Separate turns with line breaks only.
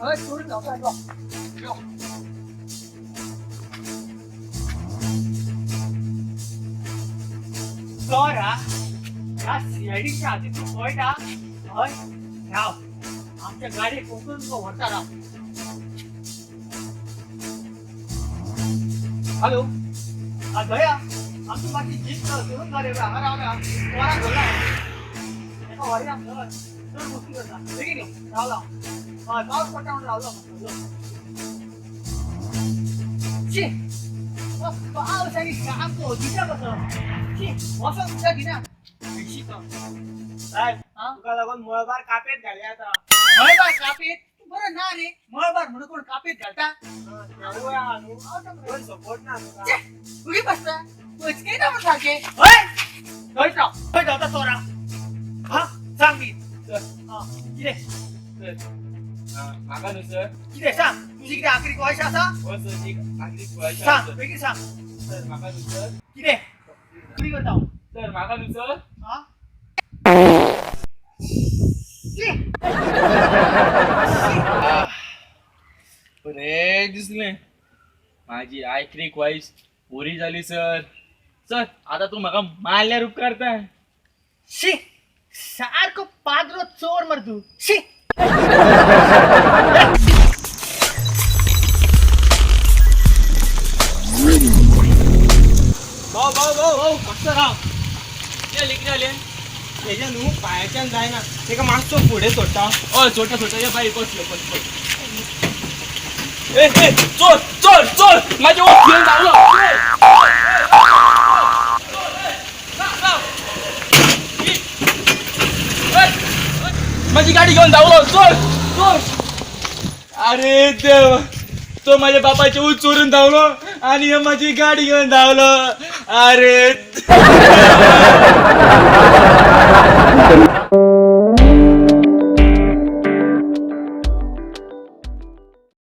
हय चोरून धांवता यो यो. चोर हा, ह्या सीआयडीच्या हाती तूं पळयता. हय राव, आमच्या गाडयेक कोंकून तुका व्हरता राव. हॅलो, हा दया, आमची मातशी जीप चोरून गाडी हांगा रावल्या, चोराक धरला, ताका व्हरया आमकां. चड मस्ती करता, बेगीन यो, रावला. हय पावस पडटा म्हणून रावलो. शी, हो पावस आनी सामको अजिता कसो. शी, वचोंक सुद्दां दिना. शी तो.
साहेब,
हा?
तुका लागून मळबार कापेत घाली आता.
मळबार कापेत? तूं बरो ना रे, मळबार म्हणून कोण कापेत घालता?
देवूय आहा न्हू, कोण सपोर्ट ना तुका.
छे, उगी बसता उचकयता म्हण सारकें. हय थंयच राव, थंय धांवता चोरा. हा सांग मी. हा कितें?
सर, म्हाका न्हू सर.
कितें सांग, तुजी कितें आखरी ख्वाहिश आसा?
हो सर, एक आखरी ख्वाहिश आसा,
सांग
सर.
बेगीन सांग.
सर म्हाका न्हू सर.
कितें चोरी करता हांव.
सर म्हाका न्हू सर.
हा शी.
बरें दिसलें, माझी आखरी ख्वाहिश पुरी जाली सर. सर आता तूं म्हाका मारल्यार उपकारता.
शी, सारको पाद्रो चोर मरे तूं. शी.
भाऊ भाऊ भाऊ भाऊ, मातसो राव.
कितें लेखी जालें?
तेज्या न्हू पांयाच्यान जायना, तेका मातसो फुडें सोडटा.
हय सोडटा सोडटा. ये बाई, बस यो, बस बस. ए ए, चोर चोर चोर, म्हाजी वस्त घेवन धांवलो. माझी गाडी घेऊन धांवलो चोर चोर. अरे देव, तो माझ्या बापाची ऊस चोरून धावलो आणि हे माझी गाडी घेऊन धावलो. अरे.